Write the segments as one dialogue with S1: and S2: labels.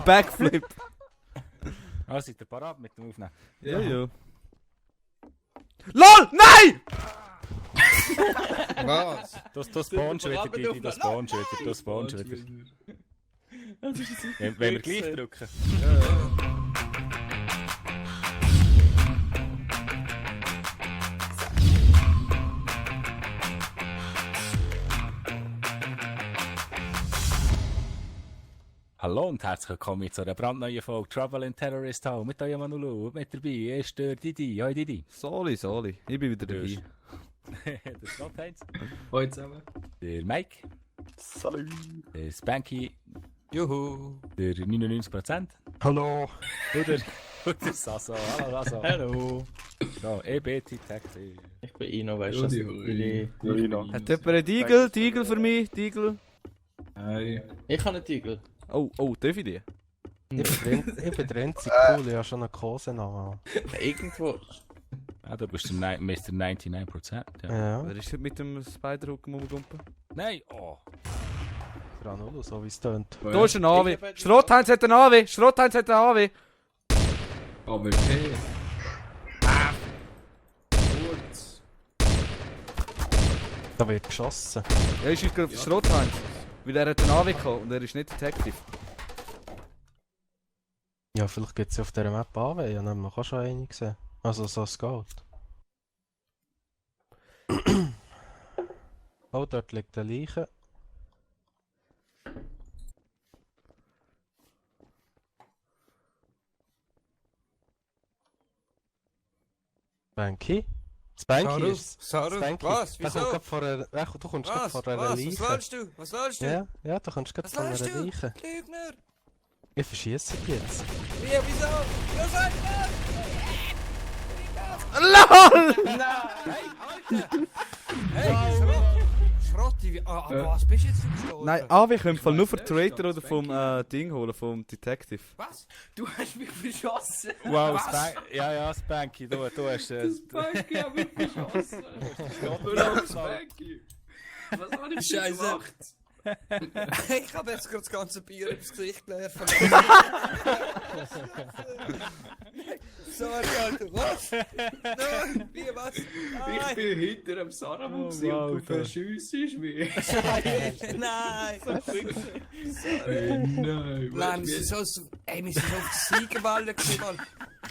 S1: Backflip.
S2: Ah, seid ihr parat mit dem Aufnehmen?
S1: Ja, ja. LOL! Nein!
S3: Was?
S2: Du spawnst wieder, Didi, du spawnst wieder, du spawnst wieder. Wenn wir gleich drücken. Hallo und herzlich willkommen zu einer brandneuen Folge Trouble in Terrorist Town mit eurem Manulu. Und mit dabei ist der Didi. Hoi Didi.
S1: Soli. Ich bin wieder dabei.
S2: Der Schrottheinz.
S3: Hoi zusammen.
S2: Der Mike.
S4: Salut.
S2: Der Spanky.
S3: Juhu.
S2: Der 99%.
S5: Hallo.
S2: Und der Sasso. Hallo Sasso.
S5: Hallo.
S2: So, EBT Taxi.
S5: Ich bin Ino, weißt du was?
S4: Ino.
S1: Hat jemand einen Tiegel? Tiegel für mich? Tiegel?
S3: Hi.
S5: Ich habe einen Tiegel.
S1: Oh, darf ich die?
S6: Ich bin der einzige Cool, ich habe schon eine Kose noch.
S5: Irgendwo.
S2: Ah, du bist der Mr. 99%. Ja.
S6: Ja,
S1: Wer ist heute mit dem Spider-Hook rumgumpen?
S2: Nein, oh.
S6: Granulu, so wie es tönt.
S1: Da ist ein AW. Schrottheinz hat einen AW. Schrottheinz hat einen AW.
S3: Aber okay. Kurz.
S6: Da wird geschossen.
S1: Er ist gerade auf den Schrottheinz. Weil er hat einen AW gehabt und er ist nicht Detective.
S6: Ja, vielleicht gibt es auf dieser Map AW, ich habe nämlich auch schon eine gesehen. Also so Scout. Oh, dort liegt eine Leiche. Spanky? Spanky ist... Spanky.
S3: Was?
S6: Der
S3: Wieso?
S6: kommt grad vor einer... Du kommst gerade vor einer Leiche.
S3: Was willst du? Was willst du?
S6: Ja, du kommst gerade
S3: Was
S6: vor einer
S3: willst du?
S6: Leiche.
S3: Lügner!
S6: Ich verschieße dich jetzt.
S3: Wie, wieso? Was soll das?
S1: LOL!
S3: Hey, Schrotti, was bist du jetzt gestorben?
S1: Nein, AW können voll nur vom Traitor oder vom Ding holen, vom Detective.
S3: Was? Du hast mich verschossen!
S2: Wow, ja, Spanky, du hast...
S3: Spanky hat mich verschossen! Warum Spanky? Was habe ich
S7: Scheiße.
S3: gemacht? Ich habe jetzt gerade das ganze Bier ins Gesicht geworfen. Sorry, Alter, was? Nein, wie, was?
S7: Ich bin hinter dem Saramon
S2: Oh,
S7: gewesen
S2: wow,
S7: und du verschiessest mich.
S3: Nein!
S7: Nein,
S3: Nein, wir sind so, ey, wir sind so auf der Siegerwelle gewesen, Mann.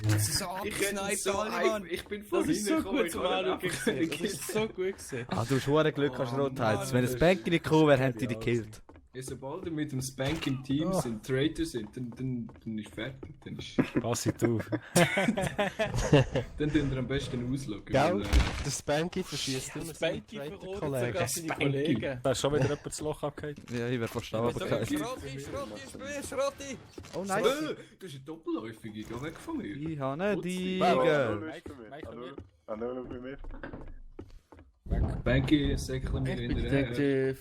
S3: Wir sind so
S7: ich hätte
S3: abgesniped,
S7: so
S3: alle, Mann.
S7: ich bin von
S5: Das ist
S7: hinten
S5: so
S7: gekommen,
S5: gut zum Anschauen gewesen. Das ist so gut gewesen.
S1: Ah, du hast hohe Glück, hast
S3: Oh,
S1: Schrottheinz.
S3: Mann,
S1: Wenn ein
S7: das
S1: Spanky nicht gekommen wäre, hätten die dich gekillt.
S7: Sobald wir mit dem Spank im Team sind, Traitor sind, dann ist fertig. Dann
S2: Pass it auf.
S7: dann tun wir am besten ausloggen.
S6: Gell?
S7: weil,
S6: Der Spanky verschießt immer seine
S5: Spanky verrotet
S6: Kollegen.
S5: sogar seine Kollegen.
S2: Da ist schon wieder jemand das Loch abgehakt.
S1: Ja, ich wäre fast auch
S3: Schrotti,
S1: abgekehrt.
S3: Schrotti!
S1: Oh
S7: du
S1: nein.
S7: bist ein Doppelläufige, geh weg von mir.
S1: Ich habe einen
S4: Tiegel.
S1: Tiegel.
S4: Null bei mir.
S7: Spanky, säckle mir
S5: Ich
S7: in
S5: bin
S7: der
S5: Detective.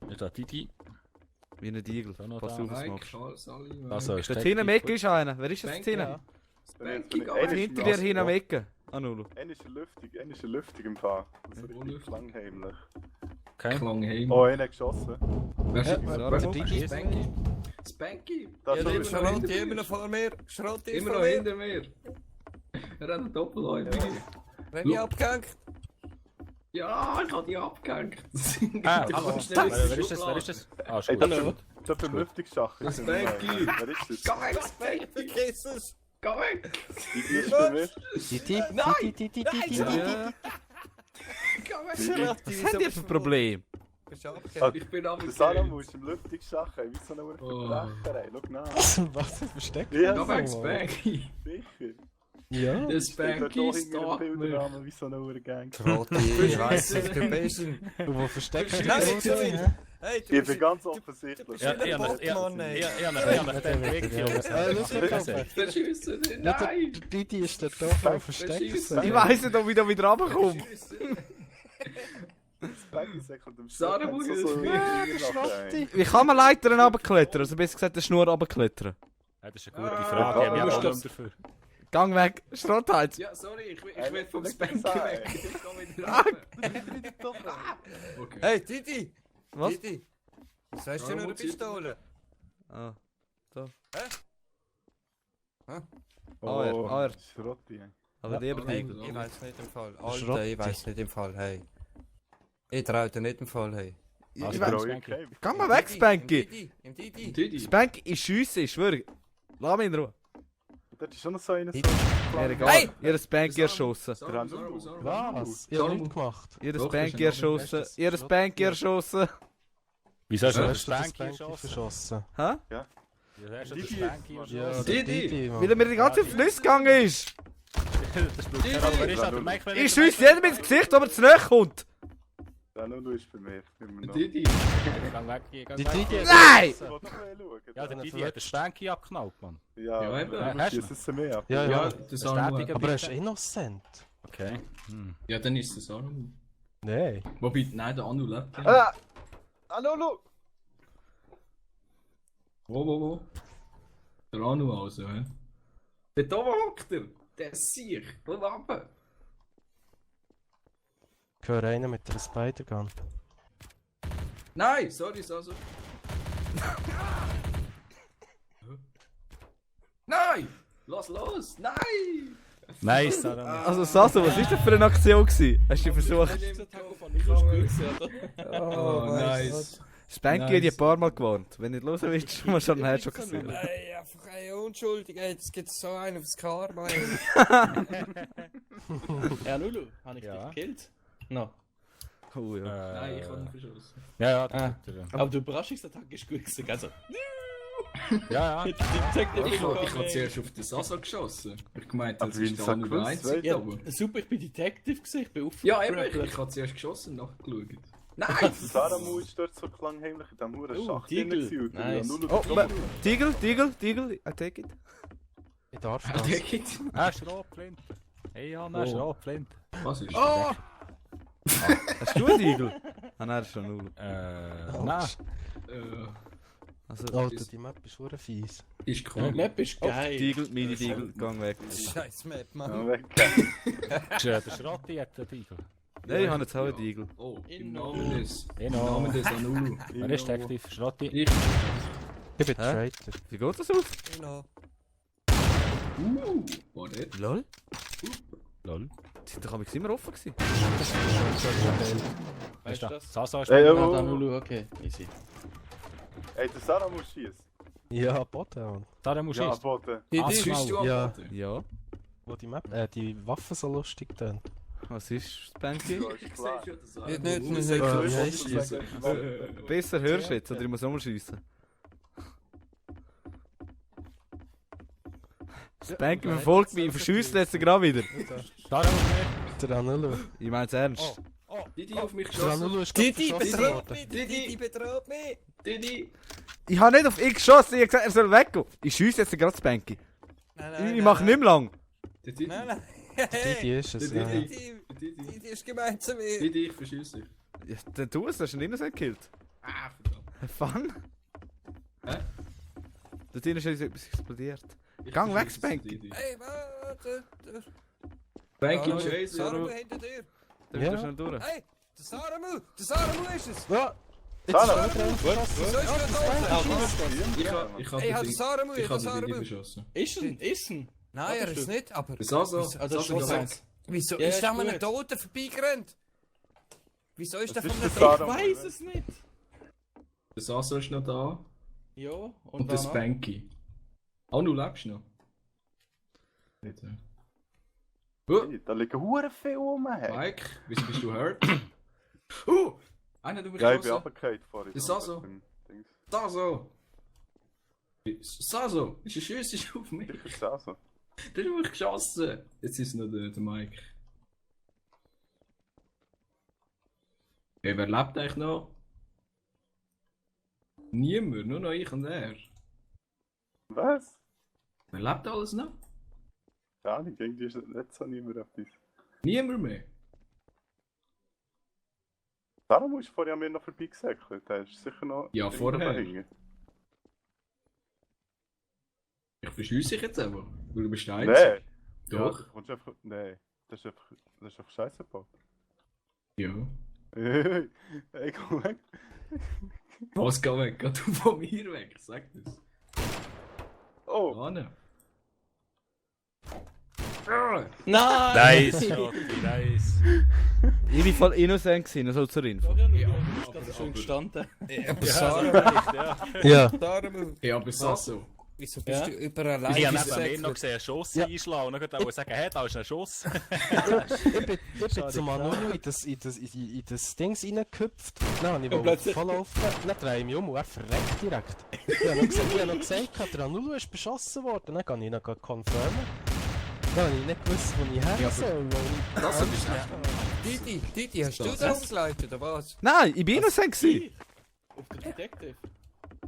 S2: Da ist da Didi.
S1: Wie ein Tiegel.
S2: Schon noch
S1: Pass
S2: da.
S1: auf, was
S7: Mike,
S1: machst.
S7: Charles, alle.
S2: Also, ist
S1: Dort hinten am Ecke ist einer. Wer ist das
S7: Spanky,
S1: hinten?
S7: ja. Spanky, geh
S4: Einer
S7: weg.
S1: Hinter dir hinten am Ecke. Anulu.
S4: Einer ist eine Lüftung im Fall. Das ist
S7: Wo
S4: richtig
S7: Lüftung?
S4: klangheimlich.
S2: Okay.
S7: Klang heim.
S4: Oh, einer geschossen.
S7: Wer ist
S1: Saramon.
S7: Digi? Spanky? Spanky?
S4: Da
S3: Ja,
S4: ist
S3: der
S4: schon
S3: Schrotti immer noch vor mir. Schrotti ist
S7: Immer
S3: vor
S7: noch
S3: mir.
S7: hinter mir. Er hat einen Doppelläufige.
S3: Wenn ich abgehängt.
S7: Ja, ich hab die abgehängt.
S2: Ah,
S7: Du
S2: hallo.
S7: kommst nicht aus
S2: Wer
S7: der
S2: ist das? Wer ist das? Ah, ist
S4: Ey,
S2: gut.
S4: das ist ein Lüftungsschacht.
S7: Das ist Spanky.
S4: Wer ist das?
S7: Geh weg, Spanky!
S3: Vergiss es!
S7: Geh weg!
S4: Die ist bei mir.
S6: Titi,
S3: Nein!
S6: Titi.
S3: Ja.
S7: Geh weg!
S3: Schrotti,
S1: Was habt ihr für ein Problem?
S3: Bist du abgehängt?
S7: Ich bin
S4: Der Salamon ist im Lüftungsschacht, ey. Wie so eine
S7: Oh.
S4: Verbrecher, ey. Schau nach.
S6: Was für Versteck?
S4: Ja,
S7: Geh weg,
S6: so,
S7: Spanky!
S4: sicher.
S6: Ja.
S7: Der
S4: Steht dort
S7: Spanky
S4: auch hinter dem
S7: stalkt mich.
S4: Bilderrahmen wie so eine Urgang.
S3: Schrotti, ich weiss nicht, du bist ein...
S6: Und wo versteckst du
S3: Nein,
S6: dich?
S3: nicht so weit. Hey, du
S4: Ich
S3: bist
S4: bin ganz
S3: du
S4: offensichtlich.
S3: bist
S2: Ja,
S3: ein
S2: ja,
S3: Bockmann, ey.
S2: Ja, den Weg, Jungs.
S7: Verschiessen!
S6: Ja,
S7: Nein!
S6: der Titi ist dort oben am Verstecken.
S1: Ich weiss nicht, ob ich da wieder runterkomme.
S4: Spanky säckelt dem
S7: Salamon
S4: so
S7: ist mir.
S6: Schrotti.
S1: Wie kann man Leitern runterklettern? Also besser gesagt, eine Schnur runterklettern.
S2: Das ist eine gute Frage. Ich habe ja auch dafür.
S1: Gang weg. Schrottheinz.
S7: Ja, sorry, ich will vom Spanky weg. Ich komm wieder
S1: Ah.
S7: runter. Okay.
S3: Hey, Titi!
S1: Was?
S3: Titi! Was hast du denn noch eine Pistole?
S1: Ah.
S4: Oh,
S1: AR.
S4: Schrotti. ey.
S1: Aber lieber
S3: Hey,
S1: Digel.
S3: ich weiß nicht im Fall.
S6: Schrotti.
S3: Alter, ich weiß nicht im Fall, hey. Ich trau dir nicht im Fall, hey.
S1: Ich
S2: Also,
S1: weiß-
S4: Bro,
S2: Spanky.
S4: okay.
S1: Geh mal weg, Spanky!
S3: Im Didi.
S7: Didi.
S1: Spanky, ich schiesse, ich schwöre. Lass mich in Ruhe.
S4: Das ist schon noch so einer.
S3: Didi.
S1: Mir egal.
S3: Hey!
S1: Ihr Spanky erschossen.
S4: Der hat nur-
S6: Was? Ich hab
S7: Sorry.
S6: nichts gemacht.
S1: Ihr
S7: Doch,
S1: Spanky
S7: das ist ein
S1: erschossen.
S6: Bestes.
S1: Ihr Spanky erschossen.
S2: Wieso hast du
S6: Wieso
S2: den
S6: hast du das
S2: Spanky
S6: Spanky
S2: geschossen?
S6: verschossen?
S1: Hä?
S2: Wieso hast du den
S4: Didi.
S2: Spanky
S6: Ja,
S2: geschossen?
S6: der
S7: Didi.
S6: Didi, Mann.
S1: Weil er mir die ganze Zeit aufs Nüsse gegangen ist.
S2: Das spielt keine Rolle. Wer ist das? Der Mike?
S1: Ich schiesse jedem ins Gesicht, ob er zu nahe kommt.
S4: Der Nulu ist bei mir. Immer noch.
S7: Didi.
S2: Gang weg, gang
S6: Die
S2: weg.
S6: Didi hat
S1: Nein!
S4: Ich wollte noch mal schauen.
S2: Ja, der
S6: Dann
S2: Didi hat den Spanky abgeknallt, Mann.
S4: Ja,
S7: Ja, eben.
S4: aber
S2: Hast du-
S4: schießt es mehr ab.
S6: Ja,
S7: Ja,
S6: ja.
S7: das
S2: Bestätigen.
S6: Aber er ist innocent.
S2: Okay.
S7: Ja, dann ist es Anu.
S6: Nein.
S7: Wobei, nein, der Anu lebt. Ja.
S4: Ah! Ah, Nulu!
S7: Wo? Der Anu also, hä? Der da hockt er! Der ist sicher! Wo runter?
S6: Ich höre einen mit einer Spider-Gun.
S7: Nein! Sorry, Saso. Nein! Lass los! Nein!
S2: Nice, Sarah.
S1: Also Sasso, was ist das für eine Aktion gewesen? Hast du versucht?
S7: Oh, nice!
S1: Spanky hat dich ein paar Mal gewarnt. Wenn du nicht hören willst, musst du an den Headshot kassieren.
S3: Ey, einfach ey, unschuldig, ey, jetzt gibt's so einen aufs Karma, ey.
S5: Ja, Lulu, habe ich
S2: Ja.
S5: dich gekillt? No.
S1: Oh ja.
S7: Nein, ich habe ihn verschossen.
S2: Ja,
S5: Ah.
S2: ja.
S5: Aber der Überraschungsattack ist gut gewesen, also.
S2: Ja, ja.
S5: Die checkt nicht
S7: Ich
S5: immer
S7: habe zuerst auf den Saso geschossen. Ich gemeint,
S4: Aber
S7: das
S4: wie
S7: ist
S4: das
S7: der Anu der
S4: gewusst,
S7: Einzige.
S5: Ja,
S7: aber-
S5: super, ich bin Detective gewesen, ich bin auf.
S7: Ja, eben, ich habe zuerst geschossen und nachgeschaut. Nein!
S4: Saramu ist dort so klangheimlich in diesem Huren
S5: Oh,
S4: Schacht
S5: Digel.
S4: drin gewesen.
S5: Nice.
S4: Ja, Nulu
S1: Oh,
S4: getroffen.
S1: Digel, I take it.
S6: Ich darf
S7: Ah,
S6: das.
S7: der geht.
S2: Ah, Schrotflint. Hey, ja, nein,
S5: Oh.
S2: Schrotflint.
S7: Was ist
S2: Oh!
S1: Hast du einen Digel? Ah nein, das ist schon null.
S2: Nein.
S7: Äh,
S1: Also,
S6: Alter, die Map ist verdammt fies.
S7: ist
S5: Die
S7: cool.
S5: Map ist geil.
S1: Digel, meine Digel, gang weg.
S3: Scheiß Map,
S4: Ja,
S3: Mann.
S4: weg.
S2: Der Schrotti hat den Igel.
S1: Nein, ich habe jetzt auch einen Digel.
S7: Oh, im
S5: Inno.
S7: Namen des. Im
S2: Inno.
S7: Namen des Anulu.
S2: Wer ist der aktiv? Schrotti?
S7: Ich.
S6: Ich bin
S1: Hä?
S6: Traitor.
S1: Wie geht das auf?
S3: Genau.
S7: Warte.
S1: Lol?
S2: Lol.
S1: Die sind doch am immer offen gewesen.
S5: Weißt du das?
S2: Sasa ist
S4: Ey,
S5: Ja,
S4: oh,
S5: dann Lulu, okay, easy.
S4: Ey, der Saramu schießt.
S6: Ja, Boden, Mann.
S2: Sarah muss
S4: Ja,
S2: schießen.
S4: Boden.
S7: Was schießt du
S6: Ja.
S7: an? Warte.
S1: Ja.
S6: Wo die Map, die Waffe so lustig tun.
S1: Was ist Spanky?
S4: Ja, ist klar.
S3: Nicht, nicht, nicht.
S6: Ja,
S4: Ich
S6: ja,
S4: wollte
S6: ist
S4: sagen,
S1: Besser hörst du jetzt, oder ich muss nochmal schiessen. Spanky verfolgt mich, verschießt jetzt gerade wieder.
S2: Sarah muss nicht.
S6: Der Anulu.
S1: Ich mein's ernst.
S7: Didi auf mich
S6: Der
S7: geschossen.
S6: Anulu ist gerade
S3: Didi,
S6: verschossen
S3: bedroht
S6: worden.
S3: mich! Didi, bedroht mich!
S7: Didi.
S1: Ich habe nicht auf ihn geschossen, ich habe gesagt, er soll weggehen. Ich schiesse jetzt gerade Spanky.
S3: Nein,
S1: Ich mache nicht mehr lang.
S7: Der Didi.
S3: Nein, nein.
S6: Didi ist es,
S7: Der
S6: ja.
S7: Didi.
S3: Didi,
S7: Didi.
S3: Didi ist gemein zu mir.
S7: Didi, ich verschieße dich.
S1: Ja, dann tu es, du hast ihn immer so gekillt.
S7: Ah, verdammt.
S1: Fun?
S7: Hä?
S1: Da drinnen ist etwas explodiert.
S7: Ich
S1: Gang weg,
S7: verschieße
S1: Spanky.
S7: Didi.
S3: Hey, warte!
S7: Spanky
S3: Sarah,
S7: Chase.
S3: Sarah, hinter dir!
S1: Da bist du
S6: Ja.
S1: schnell durch.
S3: Hey, der Saramu ist es!
S6: Ja!
S4: Saramu!
S3: Wieso ist er tot?
S7: Ich hab
S3: Hey, hat der
S7: den
S3: Saramu,
S7: Ich
S3: der
S7: hab den Didi
S3: Saramu!
S7: verschossen.
S5: Ist ein.
S3: Nein, er ist nicht, aber...
S7: Der Saso.
S5: Ah, das ist
S7: Saso,
S5: schon
S7: geh weg.
S5: was.
S3: Wieso
S5: Ja,
S3: ist
S5: ist
S3: der an einem
S5: gut.
S3: Toten vorbeigerannt? Wieso ist der
S4: Das
S3: von
S4: ist
S3: einem
S4: der
S3: Toten?
S4: Saramu.
S5: Ich weiß es nicht.
S7: Der Saso ist noch da.
S5: Ja,
S7: Und der
S5: dann noch?
S7: Spanky. Oh, du lebst noch. Nicht, ja.
S4: Da liegen Huren viel rum. Hey.
S7: Mike, wieso bist du hurt? Einer du mich
S4: Ja, ich bin
S7: geschossen.
S4: runtergefallen vorhin.
S7: Ist das so? Saso! Saso! Ist ein Schuss auf mich.
S4: Ich ist auch so.
S7: Der hat mich geschossen. Jetzt ist noch der Mike. Hey, wer lebt eigentlich noch? Niemand, nur noch ich und er.
S4: Was?
S7: Wer lebt alles noch?
S4: Ja, ich denke, ist nicht so niemand etwas.
S7: Niemand mehr.
S4: Saramu ist vorher an mir noch vorbeigesäckelt. Der ist sicher noch...
S7: Ja,
S4: irgendwo
S7: vorher.
S4: dahinter.
S7: Ich verschüsse dich jetzt aber, weil du bist der
S4: Nee.
S7: Einzige.
S4: Ja,
S7: Doch.
S4: du kommst einfach... Nee. Das ist einfach Scheiße gebaut.
S7: Ja.
S4: Ey, komm weg.
S7: Was, geh weg, geh du von mir weg, sag das.
S4: Oh,
S7: Ohne.
S5: Nein!
S2: Nice, Schotti, nice.
S1: Ich war voll innocent gewesen, nur so zur Info.
S5: Florian, du bist schon gestanden.
S8: Aber Sarah,
S2: Ja.
S6: Ja.
S8: Sarah,
S7: Ja, aber so.
S8: wieso bist
S5: Ja?
S8: du überall
S2: Ich habe
S8: allein?
S2: neben mir noch gesehen, einen Schuss einschlagen und dann wollte sagen, hey, da ist ein Schuss.
S6: Ich bin zum Manolo in das Dings reingehüpft. Dann
S5: Und
S6: wollte ich
S5: plötzlich-
S6: voll laufen. Dann drehe ich mich um und er verreckt direkt. Ich habe noch gesagt, der Anulo ist beschossen worden. Dann kann ich ihn confirmen. Dann habe ich nicht gewusst, wo ich her soll.
S7: Das ist
S8: Didi, hast du da umgeleitet, oder was?
S1: Nein, ich war innocent gewesen.
S5: Auf den Detective.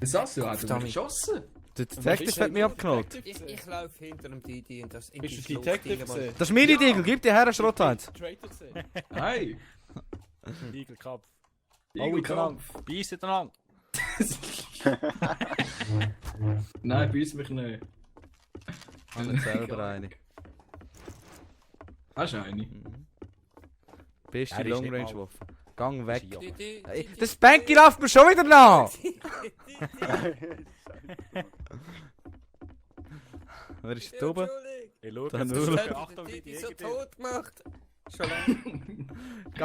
S7: Sasso hat
S8: Verdammt.
S7: geschossen.
S1: Der Detective hat mich abgeknallt.
S8: Ich laufe hinter dem Didi und das in
S5: Bist
S8: die
S5: du
S8: Schlucht
S5: Detective
S8: irgendwann.
S5: gesehen?
S1: Das ist meine Diegel, gib dir her einen Schrottheinz.
S5: Traitor gesehen.
S7: Hey.
S2: Igelkampf.
S7: Igelkampf.
S2: Beiß miteinander.
S7: Nein, beiß mich nicht.
S1: Ich habe selber eine.
S7: Hast du eine?
S1: Beste
S2: Er ist
S1: Long
S2: nicht
S1: Range
S2: mal-
S1: Waffe. Gang weg.
S8: Didi,
S1: Ey, das Banky läuft mir schon wieder nach! Wer ist da oben?
S2: Ich schaue
S1: Dann
S2: jetzt.
S1: nur.
S2: Achtung, wie die
S8: Didi so
S2: Egel-
S8: tot gemacht. Schon lange.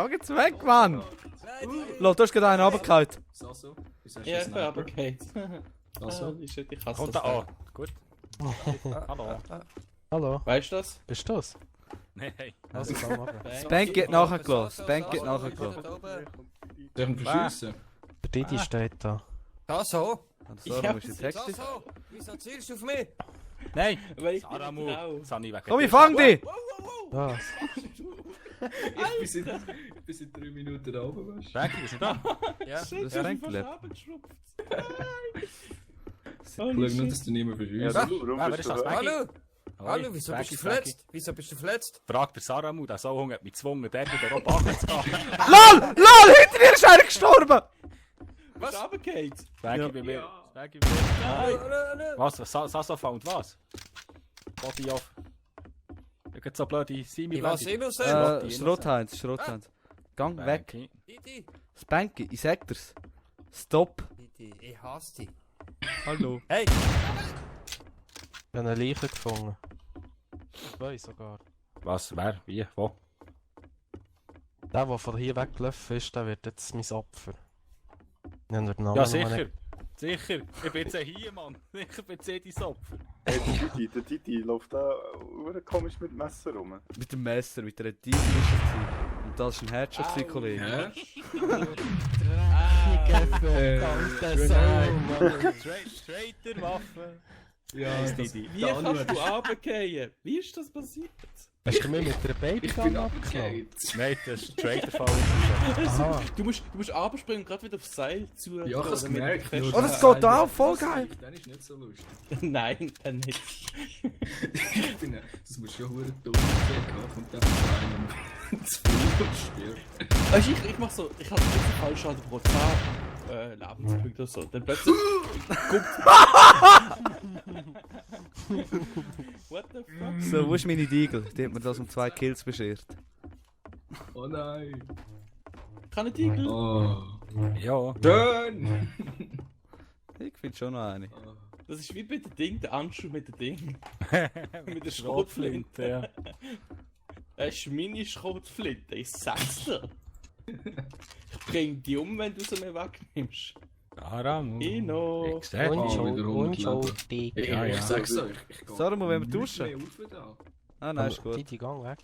S1: Geh jetzt weg, Mann!
S8: Nein, Didi.
S1: Lo, du hast gerade einen runtergehauen.
S7: Sasso? Wieso hast du
S5: Ja,
S7: einen
S5: ich bin aber
S7: Sniper?
S5: Kate.
S7: Sasso?
S5: Ich hasse
S2: Kommt
S5: das.
S2: da an. Gut. Hallo.
S6: Hallo,
S5: Weißt du das?
S6: bist du das?
S2: Nein.
S6: Also, komm runter.
S1: Spank hat nachgelassen. Spank hat nachgelassen.
S8: Da oben.
S7: Soll ich ihn verschiessen?
S6: Der Didi steht da.
S8: Das so?
S1: Sarah, musst du
S8: Das
S1: Detective?
S8: so? Wieso zielst du auf mich?
S2: Nein.
S5: Weil ich
S2: Sarah
S5: bin
S2: Mu.
S5: Frau.
S2: Das habe ich weg.
S1: Komm, ich fang dich!
S6: Was?
S7: Ich bin seit 3 Minuten da oben, weißt du?
S2: Frankie, bist du da?
S8: Ja.
S1: Das
S5: ist
S1: Frank
S5: fast
S1: lebt.
S5: abgeschrubbt.
S7: Schau nicht, dass du nicht mehr
S4: ja,
S7: verschießt.
S4: warum
S2: wer
S4: bist
S2: ist
S4: du
S2: das?
S4: da?
S2: Frankie?
S8: Hallo? Hallo, wieso
S2: Frankie,
S8: bist du verletzt? Wieso bist du verletzt?
S2: Frag der Sarah Mu, der Sauhung hat mich gezwungen, dort wieder oben zu gehen.
S1: LOL! LOL! Hinter dir ist einer gestorben!
S5: Was? Aber Kate.
S2: Frankie bei mir. Frankie bei mir.
S8: Hallo, hallo.
S2: Was? Sasso found was? Body off. Ich hab so blöde
S8: Ich
S2: Simi
S8: war innocent.
S1: Schrottheinz, Schrottheinz. Gang weg.
S8: Didi.
S1: Spanky, ich sag dir's. Stop.
S8: Didi, ich hasse dich.
S1: Hallo.
S8: Hey!
S6: Ich habe eine Leiche gefunden. 2 sogar.
S2: Was? Wer? Wie? Wo?
S6: Der von hier weggelaufen ist, der wird jetzt mein Opfer. Ich habe den Namen
S2: Ja,
S6: noch
S2: sicher.
S6: nicht-
S2: Sicher. Ich bin jetzt hier, Mann. Sicher bin ich dein Opfer.
S4: Hey, der Didi läuft da komisch mit dem Messer rum.
S1: Mit dem Messer, mit einer Diegel ist es gewesen. Und das ist ein Headshot, gewesen, Kollege.
S7: Hä?
S6: Verdammte Sau, Mann.
S2: Traitor Waffe.
S7: Ja,
S5: Wie kannst du runtergehen? Wie ist das passiert?
S6: Hast du mir mit der
S7: Ich
S6: Babygun
S7: bin
S6: abgenommen?
S7: abgekehrt.
S2: Nein, das ist ein Traitor-Fall.
S6: Aha.
S5: Du musst runterspringen und gerade wieder aufs Seil zu.
S7: Ja, ich hab's
S5: oder mit
S7: gemerkt.
S5: fest-
S7: nur
S1: Oh, das
S7: der-
S1: geht da auch, voll geil.
S7: Dann ist nicht so lustig.
S5: Nein, dann nicht.
S7: Das muss schon verdammt dumm sein. Kommt der rein und zu viel und stirbt.
S5: Also ich mach so, ich hab wirklich falsch an pro 10 Lebenspunkte oder so. Dann plötzlich What the fuck?
S1: So, wo ist meine Diegel? Die hat mir das um 2 Kills beschert.
S7: Oh nein.
S5: Kann ich Igel?
S7: Oh.
S2: Ja.
S7: Schön.
S1: Ich finde schon noch eine.
S5: Das ist wie bei dem Ding, der Anschuh mit dem Ding. Mit der
S2: Schrotflinte,
S5: Schrotflinte.
S2: ja.
S5: Das ist meine Schrotflinte, ich sag's dir. Ich bring die um, wenn du sie mir wegnimmst.
S2: Sarah Mu.
S5: Ino.
S2: Ich sag
S7: Oh,
S2: mal.
S7: wieder 100 Leben.
S6: Unschuldig.
S2: Ja, ja.
S7: Ich sag's euch. Ich geh
S1: Sarah, wollen wir
S7: nicht
S1: duschen?
S7: mehr auf da.
S1: Ah, nein, ist gut.
S6: Didi, gang weg.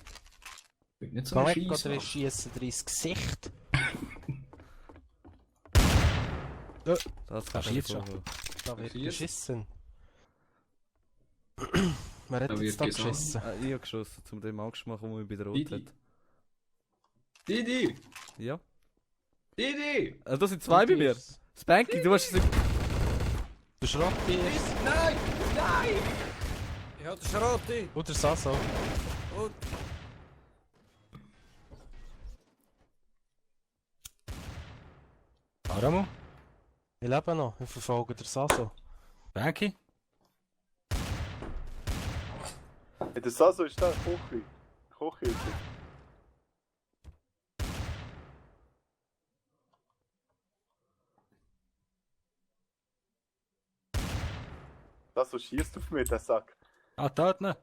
S7: Bin nicht so
S6: Geh
S7: ein
S6: weg
S7: Scheissmann.
S6: oder ich schiesse dir ins Gesicht.
S1: Das kann
S2: schießt
S1: ich
S2: schon.
S1: schon.
S6: Da wird
S7: Schießt.
S6: geschissen. Wer hat
S7: Da
S6: jetzt
S7: wird
S6: da
S7: gesandt.
S6: geschissen?
S1: Ich habe geschossen, um dem Angst zu machen, wo mich bei der Rot
S7: Didi.
S1: hat.
S7: Didi!
S1: Ja.
S7: Didi!
S1: Da sind 2 bei mir. Spanky, du hast es.
S6: Der Schrotti ist.
S7: Nein! Nein!
S8: Ich hab den Schrotti.
S6: Oder Sasso.
S8: Und
S2: Sarah Mu.
S6: Ich lebe noch. Ich verfolge den Sasso.
S2: Frankie.
S4: Hey, der Sasso ist da, Kochi. Kochi ist er. Das so schießt auf mich, der Sack.
S2: Ah, dort noch.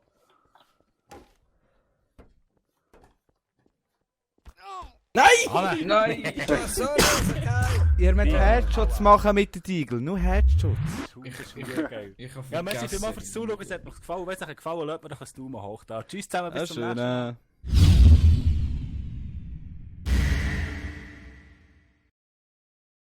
S5: Nein!
S2: Ah, nein.
S3: Nein!
S8: So, geil.
S1: Ihr müsst Headshots machen mit den Deagle, nur Headshots.
S2: Das ist mega geil.
S3: Ich hab
S2: Ja, merci
S3: vergessen.
S2: vielmals fürs Zuschauen, es hat mir gefallen. Wenn es euch gefallen hat, lasst mir doch ein Daumen hoch da. Tschüss zusammen, bis
S1: Ja,
S2: zum
S1: schön.
S2: nächsten Mal.